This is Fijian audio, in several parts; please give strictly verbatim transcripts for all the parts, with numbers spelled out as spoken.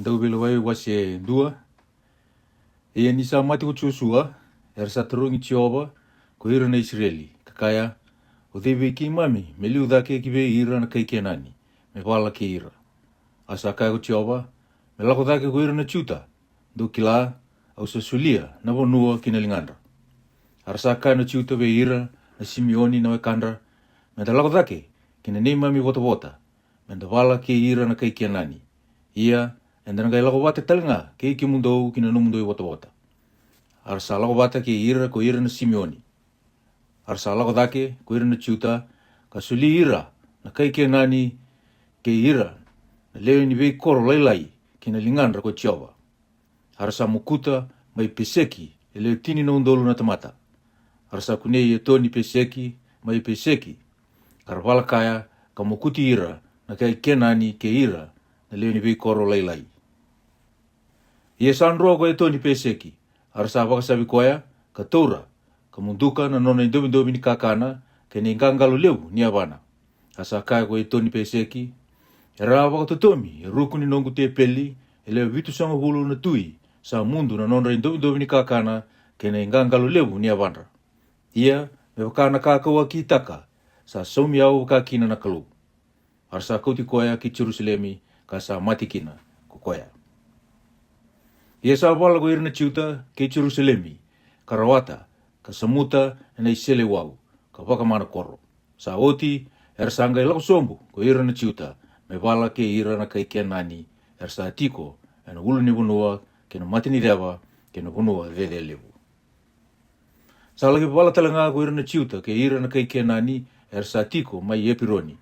Dauveilailai wase dua. Ia ni sa mate ko Josua, era sa tarogi Jiova ko ira na Isireli, ka kaya, O cei vei keimami me liu cake ki vei ira na kai Kenani, me vala kei ira? A sa kaya ko Jiova, Me lako cake ko ira na Juta, dou kila, au sa solia na vanua ki na ligadra. A ra sa kaya na Juta vei ira na Simioni na wekadra, Me da lako cake ki na neimami votavota, me da vala kei ira na kai Kenani. Ia, eda na qai lako vata tale ga kei kemudou ki na nomudou i votavota. A ra sa lako vata kei ira ko ira na Simioni. A ra sa lako cake ko ira na Juta, ka soli ira na kai Kenani kei ira na lewe ni veikoro lailai ki na ligadra ko Jiova. A ra sa mokuta mai Peseki e lewe tini na udolu na tamata. A ra sa kunei Etoni Peseki mai Peseki, ka ra vala kaya, ka mokuti ira na kai Kenani kei ira na lewe ni veikoro lailai. Ia sa dro ko Etoni Peseki, a ra sa vakasavi koya, ka taura, ka muduka na nona idovidovi ni kakana kei na iqaqalo levu ni yavana. A sa kaya ko Etoni Peseki, Era a vakatotomi e ruku ni noqu tepeli e lewe vitusagavulu na tui, sa mudu na nodra idovidovi ni kakana kei na iqaqalo levu ni yavadra. Ia, me vaka na ka ka'u a kitaka, sa saumi au vaka kina na Kalou. A ra sa kauti koya ki Jerusalemi, ka sa mate kina ko koya. Ia sa vala ko ira na Juta kei Jerusalemi, ka rawata, ka samuta e na iseleiwau, ka vakamana koro. Sa oti, era sa qai lako sobu ko ira na Juta me vala kei ira na kai Kenani, era sa tiko e na ulunivanua kei na mataniceva kei na vanua cecelevu. Sa laki vala tale ga ko ira na Juta kei ira na kai Kenani, era sa tiko mai Epironi.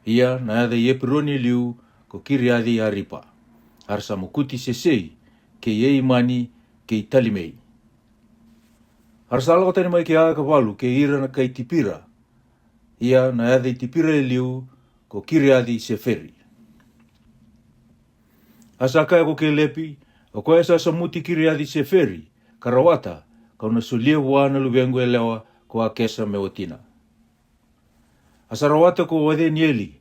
Ia na yaca i Epironi e liu ko Kiriaci Aripa. A ra sa mokuti Sesei kei Eimani kei Talimei. A ra sa lako tani mai kea ka valu kei ira na kai Tipira. Ia na yaca i Tipira e liu ko Kiriaci Seferi. A sa kaya ko Kelepi, O koya sa samuti Kiriaci Seferi, ka rawata, ka'u na solia vua na luvequ yalewa ko Akesa me watina. A sa rawata ko Ocenieli,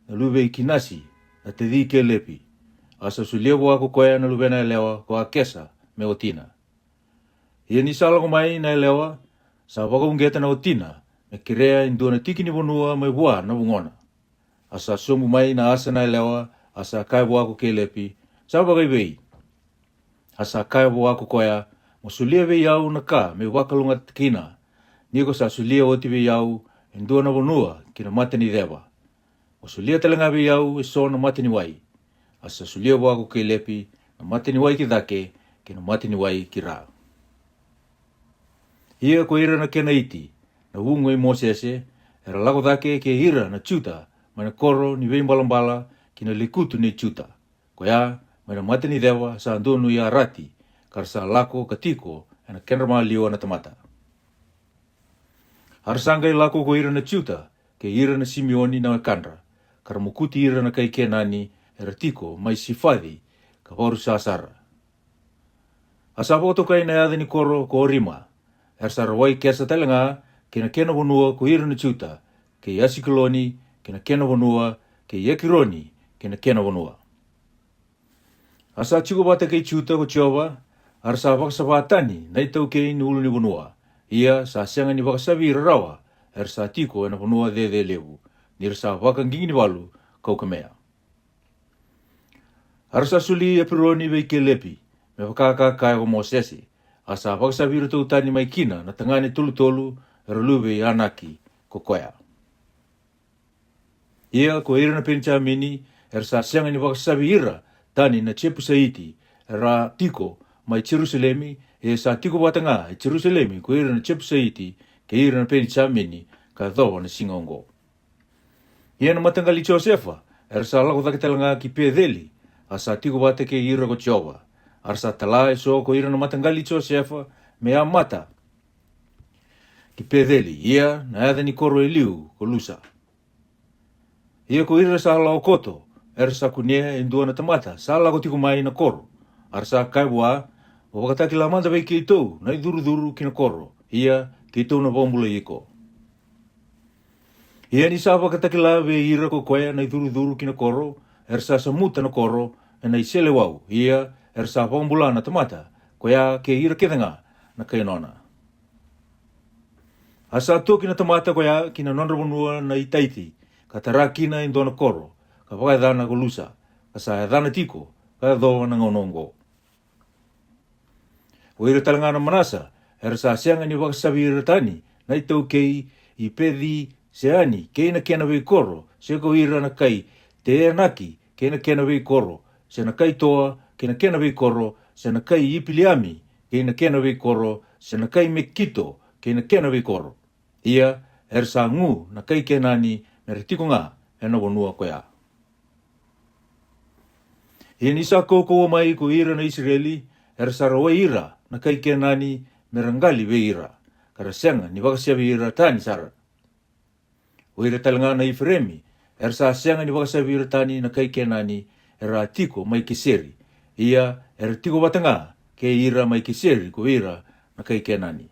na luve i Kinasi, na taci i Kelepi. A sa solia vua ko koya na luvena yalewa ko Akesa me watina. Ia ni sa lako mai na yalewa, sa vakauqeta na watina me kerea e dua na tiki ni vanua mai vua na vugona. A sa sobu mai na asa na yalewa, a sa kaya vua ko Kelepi, Sa vakaivei? A sa kaya vua ko koya, Mo solia vei au na ka me'u vakalougatataka kina, ni ko sa solia oti vei au e dua na vanua ki na mataniceva. Mo solia tale ga vei au e so na mataniwai. A sa solia vua ko Kelepi na mataniwai ki cake kei na mataniwai ki ra. Ia ko ira na Kenaiti, na vugo i Mosese, era lako cake kei ira na Juta mai na koro ni veibalabala ki na lekutu nei Juta, koya mai na mataniceva sa donuya Arati, ka ra sa lako ka tiko e na kedra maliwa na tamata. A ra sa qai lako ko ira na Juta kei ira na Simioni na wekadra, ka ra mokuti ira na kai Kenani era tiko mai Sifaci ka varusa sara. A sa vakatokai na yaca ni koro ko Orima. Era sa rawai Kesa tale ga kei na kena vanua ko ira na Juta, kei Asikeloni kei na kena vanua, kei Ekironi kei na kena vanua. A sa tiko vata kei Juta ko Jiova, a ra sa vakasava tani na itaukei ni ulunivanua. Ia sa sega ni vakasavi ira rawa era sa tiko e na vanua cecelevu, ni ra sa vakaqiqi ni valu kaukamea. A ra sa soli Epironi vei Kelepi, me vaka ka kaya ko Mosese, a sa vakasavi iratou tani mai kina na tagane tolutolu era luve i Anaki ko koya. Ia ko ira na Penijamini, era sa sega ni vakasavi ira tani na Jepusaiti, era tiko mai Jerusalemi, e sa tiko vata ga e Jerusalemi ko ira na Jepusaiti kei ira na Penijamini, ka yacova na siga oqo. Ia na mataqali i Josefa, era sa lako cake tale ga ki Peceli, a sa tiko vata kei ira ko Jiova. A ra sa tala e so ko ira na mataqali i Josefa me a mata ki Peceli, ia na yaca ni koro e liu ko Lusa. Ia ko ira sa lako koto, era sa kunea e dua na tamata sa lako tiko mai na koro. A ra sa kaya vua, Mo vakatakila mada vei keitou na icurucuru ki na koro, ia keitou na vakabulai iko. Ia ni sa vakatakila vei ira ko koya na icurucuru ki na koro, era sa samuta na koro, ena iseleiwau, ia era sa vakabula na tamata koya kei ira kecega na kai nona. A sa toki na tamata koya ki na nodra vanua na Itaiti, ka tara kina e dua na koro, ka vakayacana ko Lusa, ka sa yacana tiko ka yacova na gauna oqo. O ira talega na Manasa era sa sega ni vakasavi ira tani na itaukei i Peci Seani kei na kena veikoro, se ko ira na kai Teenaki kei na kena veikoro, se na kai Toa kei na kena veikoro, se na kai Ipiliami kei na kena veikoro, se na kai Mekito kei na kena veikoro. Ia era sa gu na kai Kenani me ra tiko ga ena vanua koya. Ia ni sa kaukauwa mai ko ira na Isireli, era sa rawai ira na kai Kenani me ra qali vei ira, ka ra sega ni vakasavi ira tani sara. O ira talega na Ifereimi era sa sega ni vakasavi ira tani na kai Kenani, era a tiko mai Keseri. Ia era tiko vata ga kei ira mai Keseri ko ira na kai Kenani.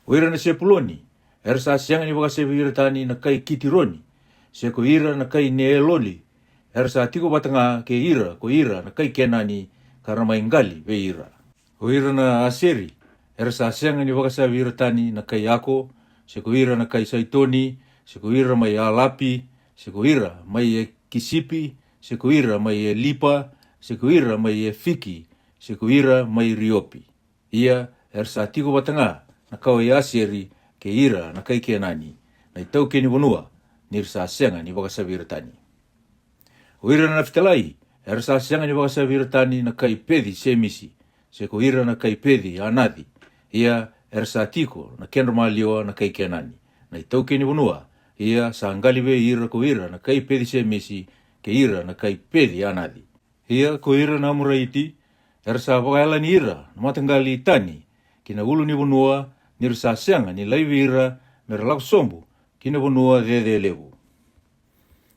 O ira na Sepuloni era sa sega ni vakasavi ira tani na kai Kitironi, se ko ira na kai Neeloli, era sa tiko vata ga kei ira ko ira na kai Kenani, ka ra mai qali vei ira. O ira na Aseri era sa sega ni vakasavi ira tani na kai Ako, se ko ira na kai Saitoni, se ko ira mai Alapi, se ko ira mai Ekisipi, se ko ira mai Elipa, se ko ira mai Efiki, se ko ira mai Riopi. Ia era sa tiko vata ga na kawa i Aseri kei ira na kai Kenani, na itaukei ni vanua, ni ra sa sega ni vakasavi ira tani. O ira na Nafitalai era sa sega ni vakasavi ira tani na kai Peci Semisi, se ko ira na kai Peci Anaci. Ia era sa tiko na kedra maliwa na kai Kenani, na itaukei ni vanua. Ia sa qali vei ira ko ira na kai Peci Semisi kei ira na kai Peci Anaci. Ia ko ira na Amoraiti era sa vakayalani ira na mataqali tani ki na ulu ni vanua, ni ra sa sega ni laivi ira me ra lako sobu ki na vanua cecelevu.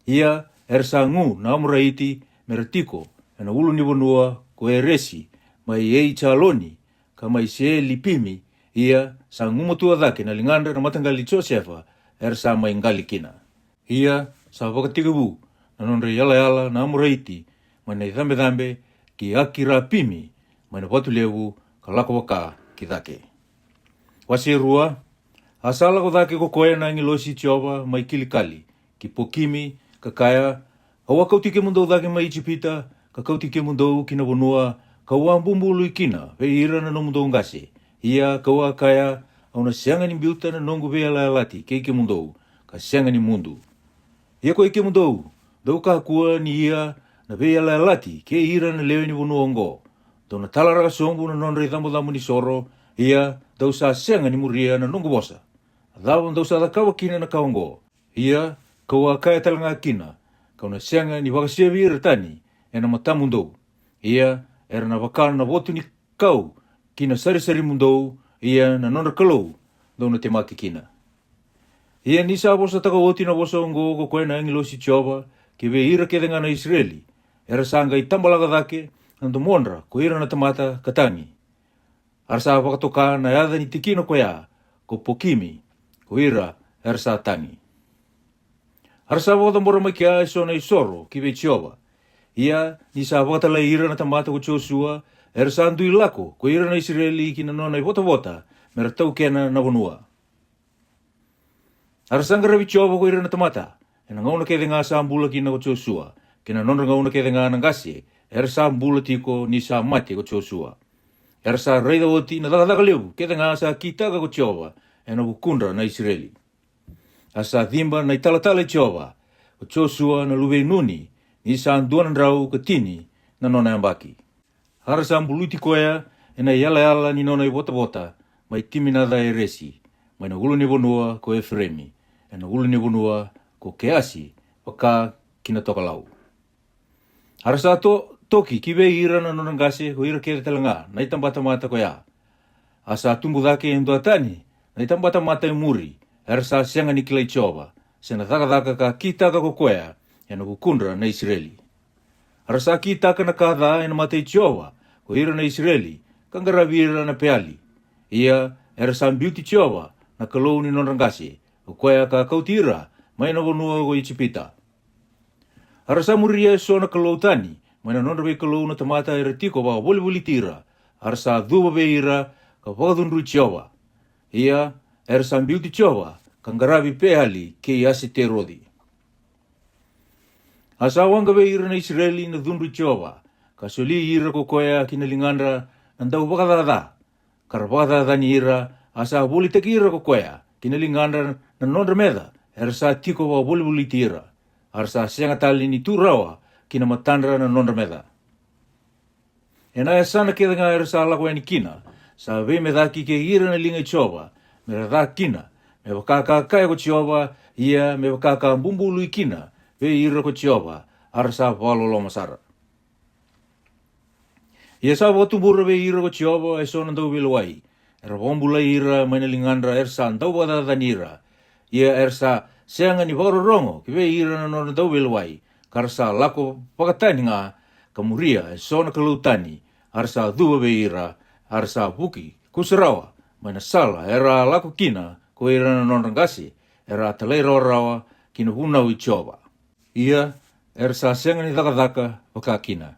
Ia era sa gu na Amoraiti me ra tiko ena ulu ni vanua ko Eresi mai Eijaloni, ka mai Selipimi. Ia sa gumatua cake na ligadra na mataqali i Josefa era sa mai qali kina. Ia sa vakatekivu na nodra iyalayala na Amoraiti mai na icabecabe ki Akirapimi, mai na vatu levu ka lako vaka ki cake. Wase rua. A sa lako cake ko koya na agilosi i Jiova mai Kilikali ki Pokimi, ka kaya, Au a kauti kemudou cake mai Ijipita, ka kauti kemudou ki na vanua kau a bubului kina vei ira na nomudou qase. Ia kau a kaya, Au na sega ni biuta na noqu veiyalayalati kei kemudou, ka sega ni mudu. Ia ko i kemudou, dou kakua ni ia na veiyalayalati kei ira na lewe ni vanua oqo. Dou na talaraka sobu na nodra icabocabo ni soro, ia dou sa sega ni muria na noqu vosa. A cava dou sa cakava kina na ka oqo? Ia kau a kaya talega kina, Kau na sega ni vakasavi ira tani ena matamudou. Ia era na vaka na votu ni kau ki na sarisarimudou, ia na nodra Kalou dou na temaki kina. Ia ni sa vosataka oti na vosa oqo ko koya na agilosi i Jiova ki vei ira kecega na Isireli, era sa qai tabalaka cake na domodra ko ira na tamata ka tagi. A ra sa vakatoka na yaca ni tikina koya ko Pokimi, ko ira era sa tagi. A ra sa vakacabora mai kea eso na isoro ki vei Jiova. Ia ni sa vakatalai ira na tamata ko Josua, era sa dui lako ko ira na Isireli ki na nona ivotavota me ra taukena na vanua. A ra sa qaravi Jiova ko ira na tamata ena gauna kecega sa bula kina ko Josua, kei na nodra gauna kecega na qase era sa bula tiko ni sa mate ko Josua. Era sa raica oti na cakacaka levu kecega sa kitaka ko Jiova ena vukudra na Isireli. A sa ciba na italatala i Jiova ko Josua na luve i Nuni, ni sa dua na drau ka tini na nona yabaki. A ra sa buluti koya ena iyalayala ni nona ivotavota mai Timinaca Eresi, mai na ulunivanua ko Efereimi, ena ulunivanua ko Keasi, vaka ki na tokalau. A ra sa to, toki ki vei ira na nona qase ko ira kece talega na itabatamata koya. A sa tubu cake e dua tani na itabatamata e muri, era sa sega ni kilai Jiova, se na cakacaka ka kitaka ko koya ena vukudra na Isireli. A ra sa kitaka na ka ca ena mata i Jiova ko ira na Isireli, ka qaravi ira na Peali. Ia era sa biuti Jiova na Kalou ni nodra qase, ko koya ka kauti ira mai na vanua ko Ijipita. A ra sa muria e so na kalou tani mai na nodra veikalou na tamata era tiko vakavolivoliti ira, a ra sa cuva vei ira ka vakacudrui Jiova. Ia, era sa biuti Jiova ka qaravi Peali kei Asiteroci. A sa waqa vei ira na Isireli na cudru i Jiova, ka soli ira ko koya ki na ligadra na dauvakacaca, ka ra vakacacani ira, a sa volitaki ira ko koya ki na ligadra na nodra meca era sa tiko vakavolivoliti ira, a ra sa sega tale ni tu rawa ki na matadra na nodra meca. E na yasana kece ga era sa lako yani kina, sa veimecaki kei ira na liga i Jiova, me ra ca kina, me vaka ka kaya ko Jiova, ia me vaka ka bubului kina vei ira ko Jiova, a ra sa vakaloloma sara. Ia sa vakatubura vei ira ko Jiova e so na dauveilewai, era vakabulai ira mai na ligadra era sa dauvakacacani ira. Ia era sa sega ni vakarorogo ki vei ira na nodra dauveilewai, ka ra sa lako vakatani ga ka muria e so na kalou tani, a ra sa cuva vei ira, a ra sa vuki kusarawa mai na sala era a lako kina ko ira na nodra qase era a talairawarawa ki na vunau i Jiova. Ia, era sa sega ni cakacaka vaka kina.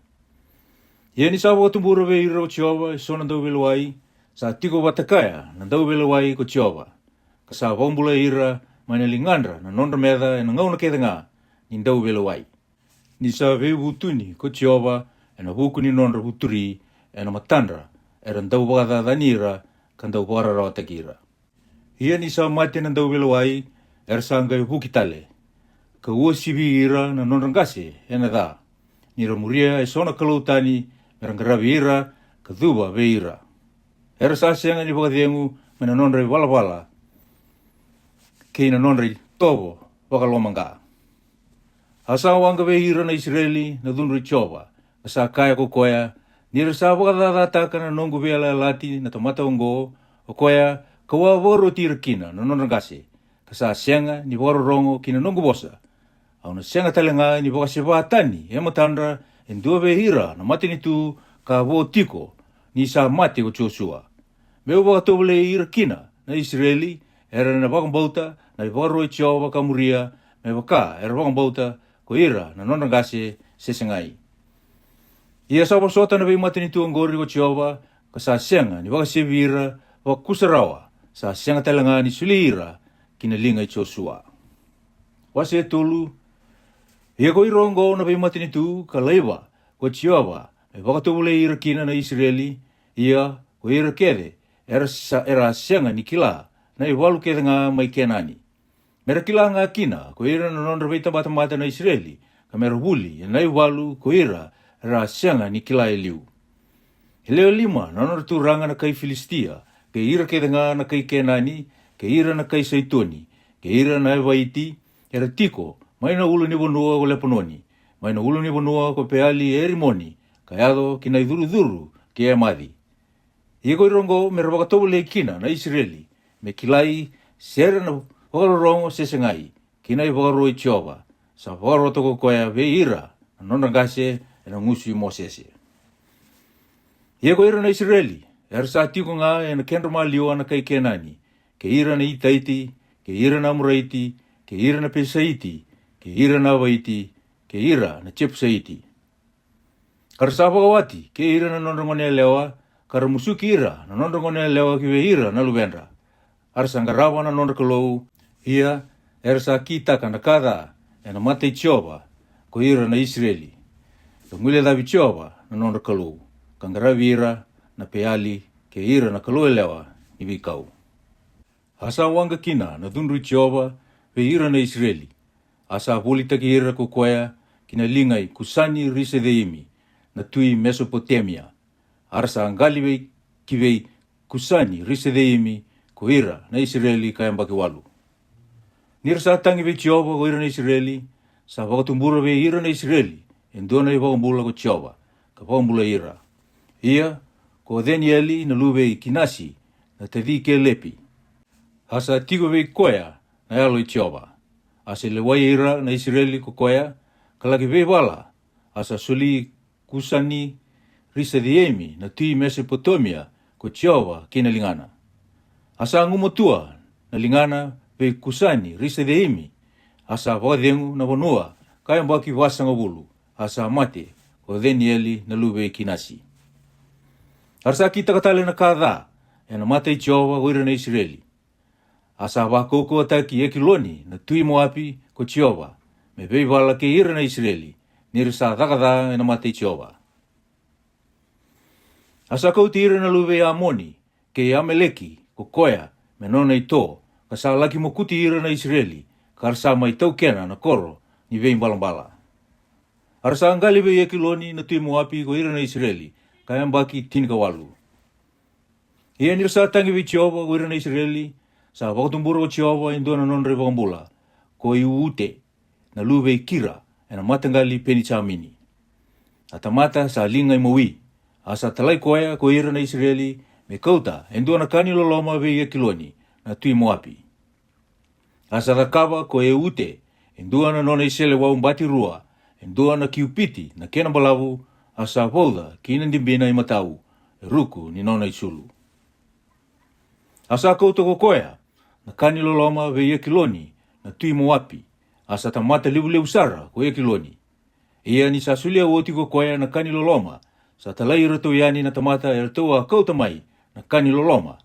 Ia ni sa vakatubura vei ira ko Jiova e so na dauveilewai, sa tiko vata kaya na dauveilewai ko Jiova, ka sa vakabulai ira mai na ligadra na nodra meca e na gauna kece ga ni dauveilewai. Ni sa veivutuni ko Jiova e na vuku ni nodra vuturi e na matadra era dauvakacacani ira ka dauvakararawataki ira. Ia ni sa mate na dauveilewai, era sa qai vuki tale, ka uasivi ira na nodra qase e na ca, ni ra muria e so na kalou tani me ra qaravi ira ka cuva vei ira. Era sa sega ni vakacegu mai na nodra ivalavala kei na nodra itovo vakalomaqa. A sa waqa vei ira na Isireli na cudru i Jiova, ka sa kaya ko koya, ni ra sa vakacacataka na noqu veiyalayalati na tamata oqo, o koya ka'u a vakaroti ira kina na nodra qase, ka sa sega ni vakarorogo ki na noqu vosa, au na sega tale ga ni vakaseva tani e matadra e dua vei ira na matanitu ka vo tiko ni sa mate ko Josua. Me'u vakatovolei ira kina na Isireli, era na vakabauta na ivakaro i Jiova ka muria, me vaka era vakabauta ko ira na nodra qase se segai. Ia sa vosota na veimatanitu oqori ko Jiova, ka sa sega ni vakasevi ira vakusarawa, sa sega tale ga ni soli ira ki na liga i Josua. Wase tolu. Ia ko ira oqo na veimatanitu ka laiva ko Jiova me vakatovolei ira kina na Isireli, ia ko ira kece era sa, era a sega ni kila na ivalu kece ga mai Kenani. Me ra kila ga kina ko ira na nodra veitabatamata na Isireli, ka me ra vuli e na ivalu ko ira era a sega ni kila e liu. E lewe lima na nodra turaga na kai Filisitia, kei ira kece ga na kai Kenani, kei ira na kai Saitoni, kei ira na Evaiti, era tiko mai na ulunivanua ko Lepanoni, mai na ulunivanua ko Peali Erimoni, ka yaco ki na icurucuru ki Emaci. Ia ko ira oqo me ra vakatovolei kina na Isireli, me kilai se ra na vakarorogo se segai ki na ivakaro i Jiova, sa vakarota ko koya vei ira na nodra qase e na gusu i Mosese. Ia ko ira na Isireli era sa tiko ga e na kedra maliwa na kai Kenani, kei ira na Itaiti, kei ira na Amoraiti, kei ira na Pesaiti, kei ira na Avaiti, kei ira na Jepusaiti. Ka ra sa vakawati kei ira na nodra goneyalewa, ka ra musuki ira na nodra goneyalewa ki vei ira na luvedra. A ra sa qarava na nodra kalou, ia era sa kitaka na ka ca e na mata i Jiova ko ira na Isireli, ka guilecavi Jiova na nodra kalou, ka qaravi ira na Peali kei ira na kalou yalewa ni veikau. A sa waqa kina na cudru i Jiova vei ira na Isireli, a sa volitaki ira ko koya ki na liga i Kusani Risecaimi, na tui Mesopotemia. A ra sa qali vei ki vei Kusani Risecaimi ko ira na Isireli ka yabaki walu. Ni ra sa tagi vei Jiova ko ira na Isireli, sa vakatubura vei ira na Isireli e dua na iVakabula ko Jiova, ka vakabulai ira. Ia, ko Cenieli na luve i Kinasi, na taci Kelepi, a sa tiko vei koya na Yalo i Jiova. A sa lewai ira na Isireli ko koya, ka laki veivala, a sa soli Kusani Risecaimi na tui Mesopotemia ko Jiova ki na ligana. A sa gumatua na ligana vei Kusani Risecaimi, a sa vakacegu na vanua ka yabaki vasagavulu, a sa mate ko Cenieli na luve i Kinasi. A ra sa kitaka tale na ka ca e na mata i Jiova ko ira na Isireli. A sa vakaukauwataki Ekiloni na tui Moapi ko Jiova me veivala kei ira na Isireli, ni ra sa caka ca e na mata i Jiova. A sa kauti ira na luve i Amoni kei Ameleki ko koya me nona i to, ka sa laki mokuti ira na Isireli, ka ra sa mai taukena na koro ni veibalabala. A ra sa qali vei Ekiloni na tui Moapi ko ira na Isireli, ka yabaki tinikawalu. Ia ni ra sa tagi vei Jiova ko ira na Isireli, sa vakatubura ko Jiova e dua na nodra i vakabula, ko Iute, na luve i Kira, e na mataqali Penijamini. A tamata sa liga i mawi, a sa talai koya ko ira na Isireli me kauta e dua na ka ni loloma vei Ekiloni na tui Moapi. A sa cakava ko Eute e dua na nona i selewau bati rua, e dua na kiupiti na kena balavu, a sa vauca ki na dibina i matau e ruku ni nona i sulu. A sa kauta ko koya na ka ni loloma vei Ekiloni na tui Moapi, a sa tamata levulevu sara ko Ekiloni. Ia ni sa solia oti ko koya na ka ni loloma, sa talai iratou yani na tamata eratou a kauta mai na ka ni loloma.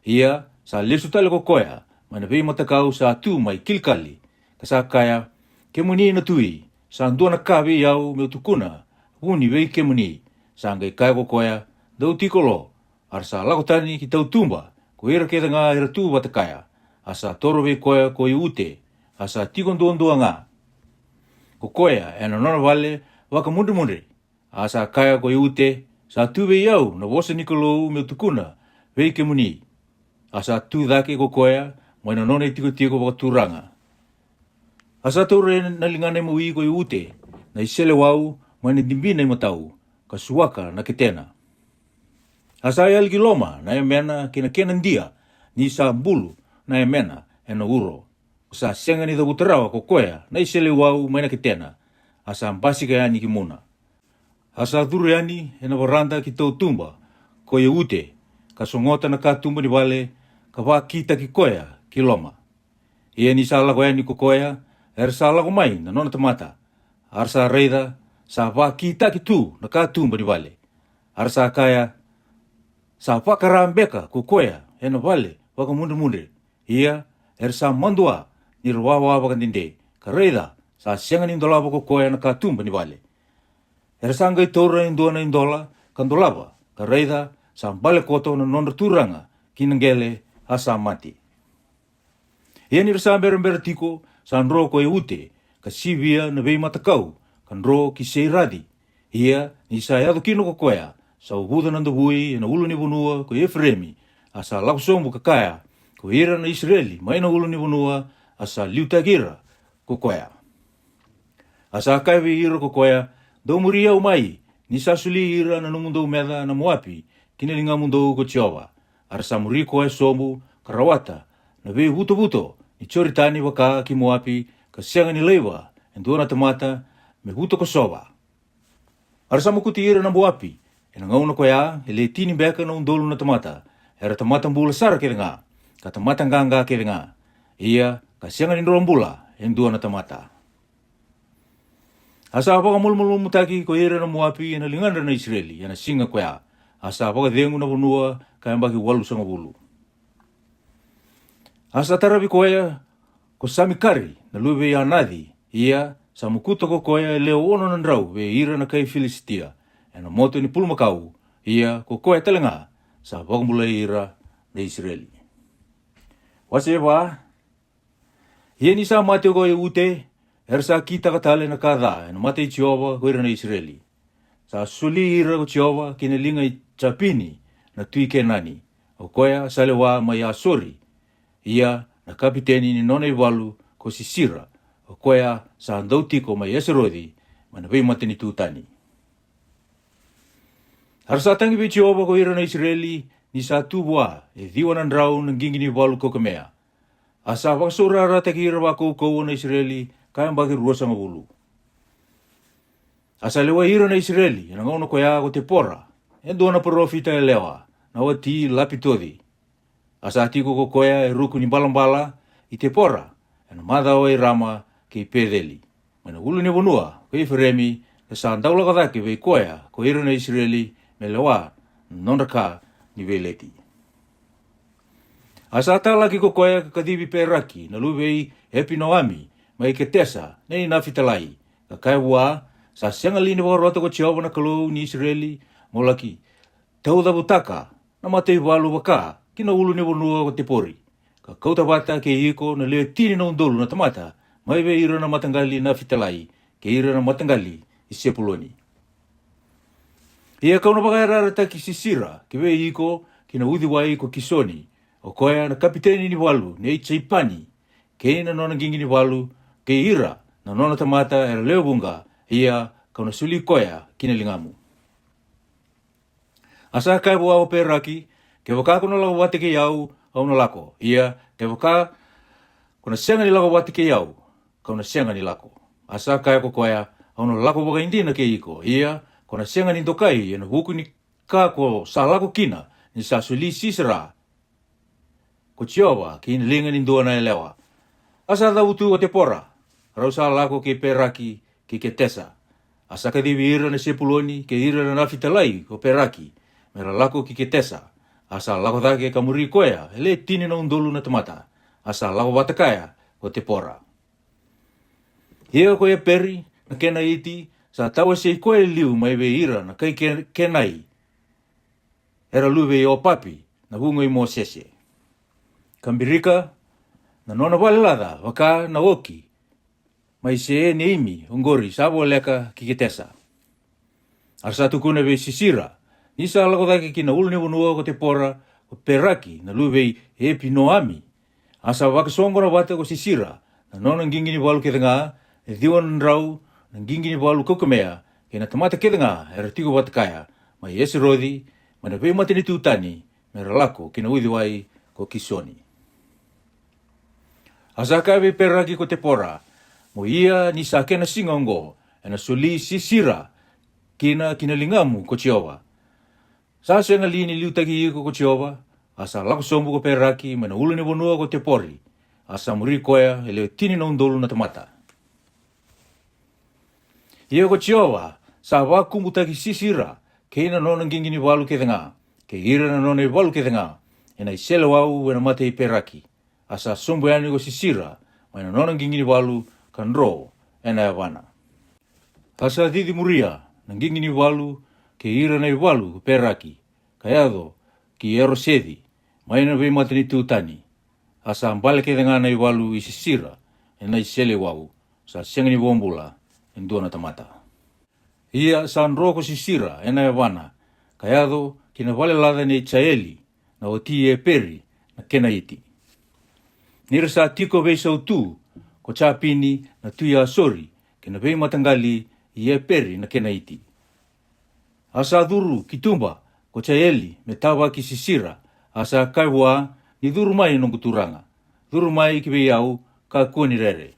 Ia sa lesu tale ko koya mai na veimatakau sa tu mai Kilikali, ka sa kaya, Kemuni na tui, sa dua na ka vei au meu tukuna vuni vei kemuni. Sa qai kaya ko koya, Dou tiko lo. A ra sa lako tani ki tautuba ko ira kece ga era tu vata kaya. A sa toro vei koya ko Iute, a sa tiko duadua ga ko koya e na nona vale vakamudremudre. A sa kaya ko Iute, Sa tu vei au na vosa ni Kalou meu tukuna vei kemuni. A sa tu cake ko koya mai na nona i tikotiko vakaturaga. A sa taura na ligana i mawi ko Iute na i selewau mai na dibina i matau, ka suaka na ketena. A sa yali ki loma na yamena kei na kena dia, ni sa bulu na yamena e na uro. Sa sega ni cavuta rawa ko koya na i selewau mai na ketena, a sa basika yani ki muna. A sa curu yani e na varada ki tautuba ko Iute, ka sogota na katuba ni vale, ka vakitaki koya ki loma. Ia ni sa lako yani ko koya, era sa lako mai na nona tamata, a ra sa raica sa vakitaki tu na katuba ni vale. A ra sa kaya, Sa vakara beka ko koya e na vale vakamudremudre. Ia era sa madua ni ra wawa vakadede, ka raica sa sega ni dolava ko koya na katuba ni vale. Era sa qai taura e dua na i dola ka dolava, ka raica sa bale koto na nodra turaga ki na qele, a sa mate. Ia ni ra sa berabera tiko, sa dro ko Eute ka sivia na veimatakau, ka dro ki Seiraci. Ia ni sa yaco kina ko koya, sa uvuca na davui e na ulunivanua ko Ifireimi, a sa lako sobu ka kaya, Ko ira na Isireli mai na ulunivanua. A sa liutaki ira ko koya. A sa kaya vei ira ko koya, Dou muri au mai, ni sa soli ira na nomudou meca na Moapi ki na ligamudou ko Jiova. A ra sa muri koya sobu, ka rawata na veivutovuto ni Joritani vaka ki Moapi, ka sega ni laiva e dua na tamata me vuta kosova. A ra sa mokuti ira na Moapi e na gauna ko ya e le tini beka na udolu na tamata, era tamata bula sara kece ga, ka tamata qaqa kece ga. Ia ka sega ni dro bula e dua na tamata. A sa vakamalumalumutaki ko ira na Moapi e na ligadra na Isireli e na siga ko ya. A sa vakacegu na vanua ka yabaki walusagavulu. A sa taravi koya ko Samikari na luve i Anaci, ia sa mokuta ko koya e lewe ono na drau vei ira na kai Filisitia e na moto ni pulumakau. Ia ko koya tale ga sa vakabulai ira na Isireli. Wase va. Ia ni sa mate ko Eute, era sa kitaka tale na ka ca e na mata i Jiova ko ira na Isireli. Sa soli ira ko Jiova ki na liga i Japini na tui Kenani, o koya sa lewa mai Asori. Ia na kapiteni ni nona i valu ko Sisira, o koya sa dau tiko mai Eseroci, mai na veimatanitu tani. A ra sa tagi vei Jiova ko ira na Isireli ni sa tu vua e ciwa na drau na qiqi ni valu kaukamea. A sa vakasaurarataki ira vakaukauwa na Isireli ka yabaki ruasagavulu. A sa lewai ira na Isireli e na gauna ko ya ko Tepora, e dua na parofita yalewa, na wati Lapitoci. A sa tiko ko koya e ruku ni balabala i Tepora, e na macawa i Rama kei Peceli. mai na ulu ni vanua ko Ifereimi, ka sa dau lako cake vei koya ko ira na Isireli me lewa na nodra ka ni veileti. A sa talaki ko koya ka kacivi Peraki na luve i Epinoami mai Ketesa nei Nafitalai, ka kaya vua, Sa sega li ni vakarota ko Jiova na Kalou ni Isireli mo laki taucavutaka na mataivalu vaka ki na ulu ni vanua ko Tepori, ka kauta vata kei iko na lewe tini na udolu na tamata mai vei ira na mataqali i Nafitalai kei ira na mataqali i Sepuloni? Ia kau na vakayarayarataki Sisira ki vei iko ki na uciwai ko Kisoni, o koya na kapiteni ni valu nei Jaipani, kei na nona qiqi ni valu, kei ira na nona tamata era lewe vuqa, ia kau na soli koya ki na ligamu. A sa kaya vua o Peraki, Kevaka ko na lako vata kei au, au na lako; ia kevaka ko na sega ni lako vata kei au, kau na sega ni lako. A sa kaya ko koya, Au na lako vakaidina kei iko, ia ko na sega ni dokai e na vuku ni ka ko sa lako kina, ni sa soli Sisera ko Jiova ki na liga ni dua na yalewa. A sa cavutu ko Tepora, rau sa lako kei Peraki ki Ketesa. A sa kacivi ira na Sepuloni kei ira na Nafitalai ko Peraki, me ra lako ki Ketesa. A sa lako cake ka muri koya e le tini na udolu na tamata. A sa lako vata kaya ko Tepora. Ia ko Eperi na Kenaiti sa tawasei koya e liu mai vei ira na kai Ke- Kenai, era luve i Opapi na vugo i Mosese, ka birika na nona vale laca vaka na oki mai Seeneimi, oqori sa voleka ki Ketesa. A ra sa tukuna vei Sisira, ni sa lako cake ki na ulunivanua ko Tepora, ko Peraki na luve i Epinoami. A sa vakasoqona vata ko Sisira na nona qiqi ni valu kece ga, e ciwa na drau na qiqi ni valu kaukamea, kei na tamata kece ga era tiko vata kaya, mai Eseroci, mai na veimatanitu tani, me ra lako ki na uciwai ko Kisoni. A sa kaya vei Peraki ko Tepora, mo ia ni sa kena siga oqo, ena soli Sisira kina ki na ligamu ko Jiova. Sa sega li ni liutaki iko ko Jiova? A sa lako sobu ko Peraki mai na ulunivanua ko Tepori, a sa muri koya e lewe tini na udolu na tamata. Ia ko Jiova sa vakubutaki Sisira kei na nona qiqi ni valu kece ga, kei ira na nona ivalu kece ga, ena iseleiwau ena mata i Peraki. A sa sobu yani ko Sisira mai na nona qiqi ni valu ka dro ena yavana. A sa cici muria na qiqi ni valu kei ira na ivalu ko Peraki, ka yaco ki Eroseci, mai na veimatanitu tani. A sa bale kece ga na ivalu i Sisira ena iseleiwau, sa sega ni vakabula e dua na tamata. Ia sa dro ko Sisira ena yavana, ka yaco ki na vale laca nei Jaeli, na wati i Eperi na Kenaiti. Ni ra sa tiko veisau tu ko Japini na tui Asori kei na veimataqali i Eperi na Kenaiti. A sa curu ki tuba ko Jaeli me tavaki Sisira, a sa kaya vua, ni curu mai noqu turaga, curu mai ki vei au, kakua ni rere.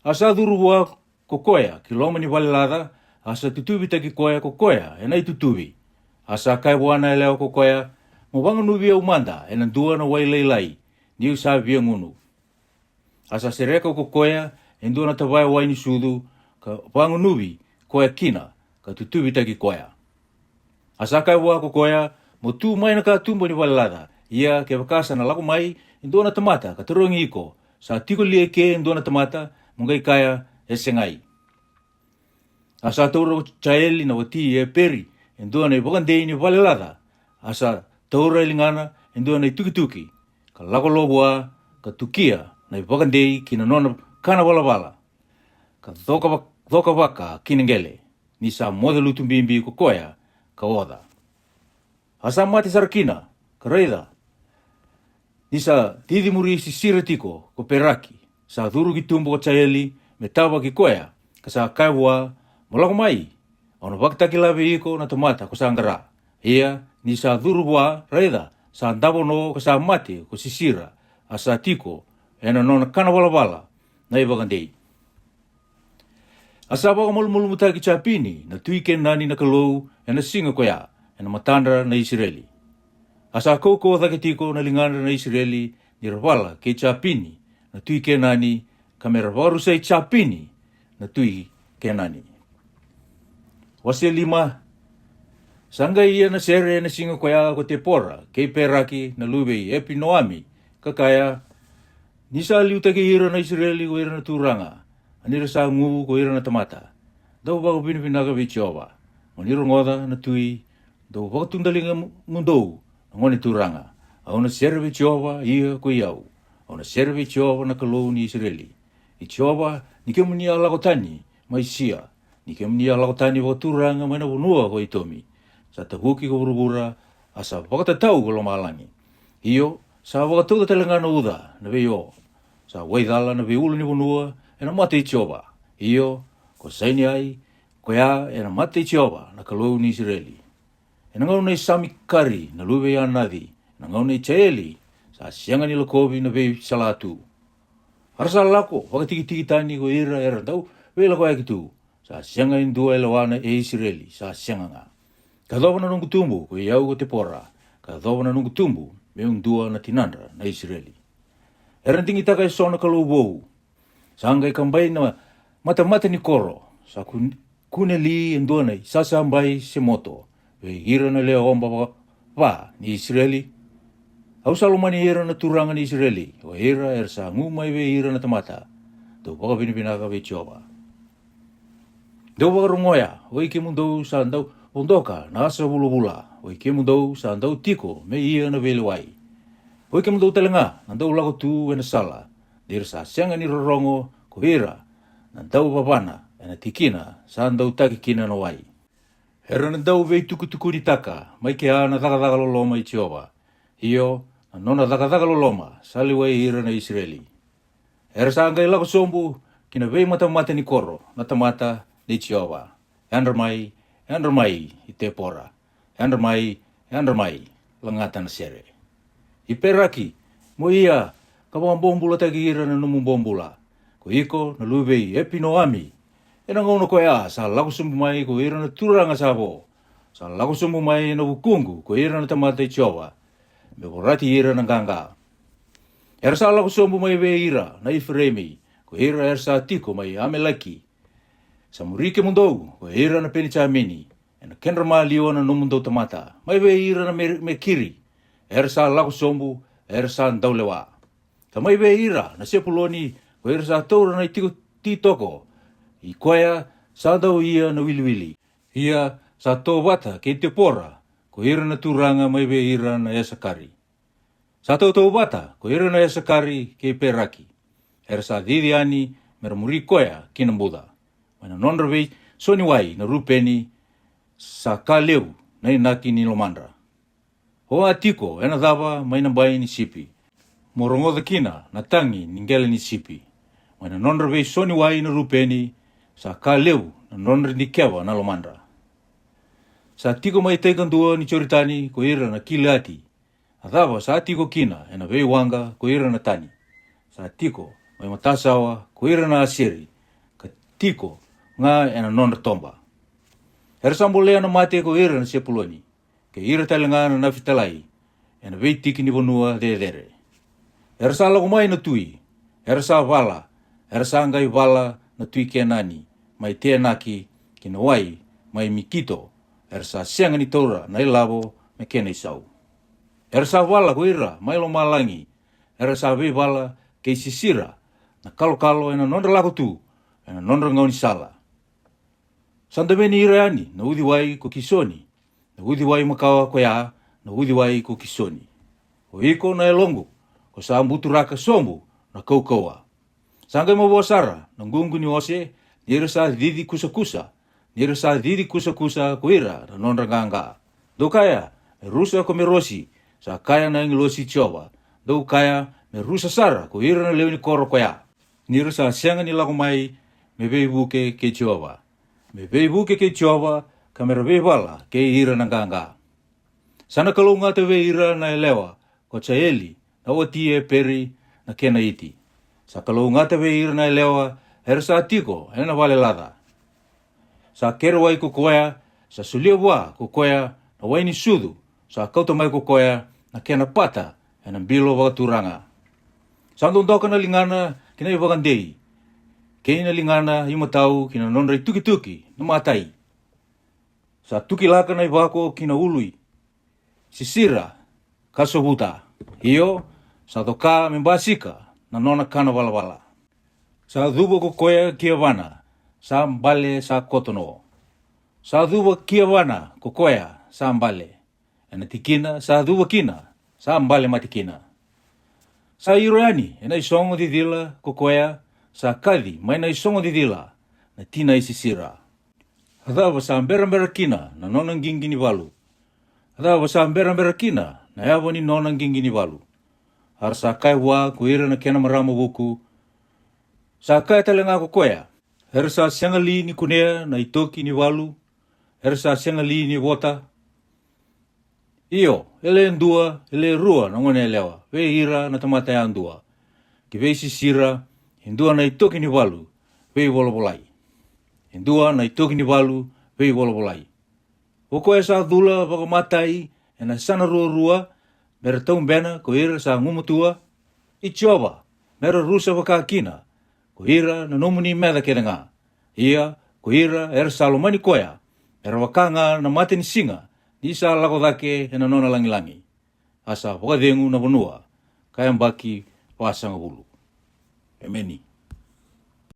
A sa curu vua ko koya ki loma ni vale laca, a sa tutuvitaki koya ko koya ena itutuvi. A sa kaya vua na yalewa ko koya, mo vagunuvi au mada ena dua na wai lailai, niu sa via gunu. A sa sereka ko koya e dua na tavaya wai ni sucu, ka vagunuvi koya kina, ka tutuvitaki koya. A sa kaya vua ko koya, mo tu mai na katuba ni vale laca, ia kevaka sa na lako mai e dua na tamata ka tarogi iko, sa tiko li eke e dua na tamata, mo qai kaya, e segai. A sa taura ko Jaeli na wati i Eperi e dua na ivakadei ni vale laca, a sa taura e ligana e dua na itukituki, ka lako lo vua, ka tukia na ivakadei ki na nona kana valavala, ka coka va- coka vaka ki na qele, ni sa moce lutu bibi ko koya, ka oca. A sa mate sara kina, ka raica, ni sa cici muri Sisira tiko ko Peraki, sa curu ki tuba ko Jaeli me tavaki koya, ka sa kaya vua, mo lako mai, au na vakatakila vei iko na tamata ko sa qara. Ia ni sa curu vua, raica, sa davo no ka sa mate ko Sisira, a sa tiko ena nona kana valavala na ivakadei. A sa vakamalumalumutaki Japini na tui Kenani na Kalou ena siga koya ena matadra na Isireli. A sa kaukauwa cake tiko na ligadra na Isireli ni ra vala kei Japini na tui Kenani, ka me ra vakarusai Japini na tui Kenani. Wase lima. Sa qai ia na sere ena siga koya ko Tepora kei Peraki na luve i Epinoami, ka kaya, ni sa liutaki ira na Isireli ko ira na turaga, a ni ra sa gu ko ira na tamata. Dou vakavinavinaka vei Jiova, mo ni rogoca na tui, dou vakatudaliga mudou na gone turaga. Au na sere vei Jiova, ia ko i au. Au na sere vei Jiova na Kalou ni Isireli. I Jiova, ni kemuni a lako tani mai Sia, ni kemuni a lako tani vakaturaga mai na vanua ko Itomi. Sa tavuki ko vuravura, a sa vakatatau ko lomalagi. Io, sa vakatauca tale ga na uca na veio. Sa waicala na veiulunivanua ena mata i Jiova. Io, ko Sainai, koya ena mata i Jiova na Kalou ni Isireli. Ena gauna i Samikari na luve i Anaci, ena gauna i Jaeli, sa sega ni lakovi na veisalatu. A ra sa lako vakatikitiki tani ko ira era dau veilakoyaki tu. Sa sega e dua e lewa na e Isireli, sa sega ga. Ka yacova na noqu tubu ko i au ko Tepora, ka yacova na noqu tubu me'u dua na tinadra na Isireli. Era digitaka e so na kalou vou. Sa qai kabai na matamata ni koro, sa kun- kune li e dua na isasabai se moto vei ira na lewe oba va ni Isireli. Au sa lomani ira na turaga ni Isireli, o ira era sa gu mai vei ira na tamata. Dou vakavinavinaka vei Jiova. Dou vakarogoya, oi kemudou sa dau vodoka na asa vulavula, oi kemudou sa dau tiko me ia na veilewai. Oi kemudou tale ga na dau lako tu ena sala, ni ra sa sega ni rorogo ko ira na dau vavana ena tikina sa dau taki kina na wai. Era na dau veitukutukunitaka mai kea na cakacaka loloma i Jiova, io, na nona cakacaka loloma sa lewai ira na Isireli. Era sa qai lako sobu ki na veimatamata ni koro na tamata ni Jiova. Yadra mai, yadra mai, i Tepora. Yadra mai, yadra mai, lagata na sere. I Peraki, mo ia ka vakabobulataki ira na nomu bobula. Ko iko na luve i Epinoami. Ena gauna koya sa lako sobu mai ko ira na turaga sa vo. Sa lako sobu mai ena vukuqu ko ira na tamata i Jiova, me vorati ira na qaqa. Era sa lako sobu mai vei ira na Ifireimi, ko ira era sa tiko mai Ameleki. Sa muri kemudou ko ira na Penijamini, ena kedra maliwa na nomudou tamata, mai vei ira na Me- Mekiri. Era sa lako sobu, era sa dau lewa. Ka mai vei ira na Sepuloni, ko ira sa taura na itiko titoko, i koya sa dau ia na wiliwili. Ia sa tovata kei Tepora ko ira na turaga mai vei ira na Esakari. Sa tautauvata ko ira na Esakari kei Peraki. Era sa cici yani me ra muri koya ki na buca. Mai na nodra veisoniwai na Rupeni, sa ka levu na inaki ni lomadra. O a tiko ena cava mai na bai ni sipi, mo rogoca kina na tagi ni qele ni sipi. Mai na nodra veisoniwai na Rupeni, sa ka levu na nodra dikeva na lomadra. Sa tiko mai taikadua ni Joritani ko ira na Kiliati, a cava sa tiko kina ena veiwaqa ko ira na Tani. Sa tiko mai matasawa ko ira na Aseri, ka tiko ga ena nodra toba. Era sa bolea na mate ko ira na Sepuloni, kei ira tale ga na Nafitalai, ena veitiki ni vanua cecere. Era sa lako mai na tui, era sa vala, era sa qai vala na tui Kenani, mai Tenaki, ki na wai mai Mikito. Era sa sega ni taura na ilavo me kena isau. Era sa vala ko ira mai lomalagi, era sa veivala kei Sisira na kalokalo ena nodra lako tu, ena nodra gaunisala. Sa daveni ira yani na uciwai ko Kisoni, na uciwai makawa koya na uciwai ko Kisoni. O iko na yaloqu, ko sa buturaka sobu na kaukauwa. Sa qai mavoa sara na ququ ni ose, ni ra sa cici kusakusa, ni ra sa cici kusakusa ko ira na nodra qaqa. Dou kaya, me rusa ko Merosi, sa kaya na agilosi i Jiova. Dou kaya, me rusa sara ko ira na lewe ni koro koya, ni ra sa sega ni lako mai me veivuke kei Jiova. Me veivuke kei Jiova, ka me ra veivala kei ira na qaqa. Sa na kalougata vei ira na yalewa ko Jaeli, na wati i Eperi na Kenaiti. Sa kalougata vei ira na yalewa era sa tiko ena vale laca. Sa kerewai ko koya, sa solia vua ko koya na wai ni sucu, sa kauta mai ko koya na kena pata ena bilo vakaturaga. Sa dodoka na ligana ki na ivakadei, kei na ligana imatau ki na nodra itukituki na matai. Sa tukilaka na ivako ki na ului, Sisira, ka sovuta. Io, sa coka me basika na nona kana valavala. Sa cuva ko koya ki yavana, sa bale sa kotono. Sa cuva ki yavana ko koya sa bale, ena tikina sa cuva kina, sa bale mate kina. Sa iro yani ena isogo cicila ko koya sa kaci mai na isogo cicila, na tina i Sisira. A cava sa berabera kina na nona qiqi ni valu? A cava sa berabera kina na yava ni nona qiqi ni valu? A ra sa kaya vua ko ira na kena marama vuku, sa kaya tale ga ko koya, era sa sega li ni kunea na itoki ni valu? Era sa sega li ni vota? Io, e le dua, e le rua na gone yalewa vei ira na tamata yadua, ki vei Sisira, e dua na itoki ni valu vei volavolai. E dua na itoki ni valu vei volavolai. O koya sa cula vakamatai ena sana ruarua, me ra taubena ko ira sa gumatua. I Jiova, me ra rusa vaka kina ko ira na nomuni meca kece ga. Ia ko ira era sa lomani koya, me ra vaka ga na mata ni siga ni sa lako cake ena nona lagilagi, a sa vakacegu na vanua ka yabaki vasagavulu. Emeni.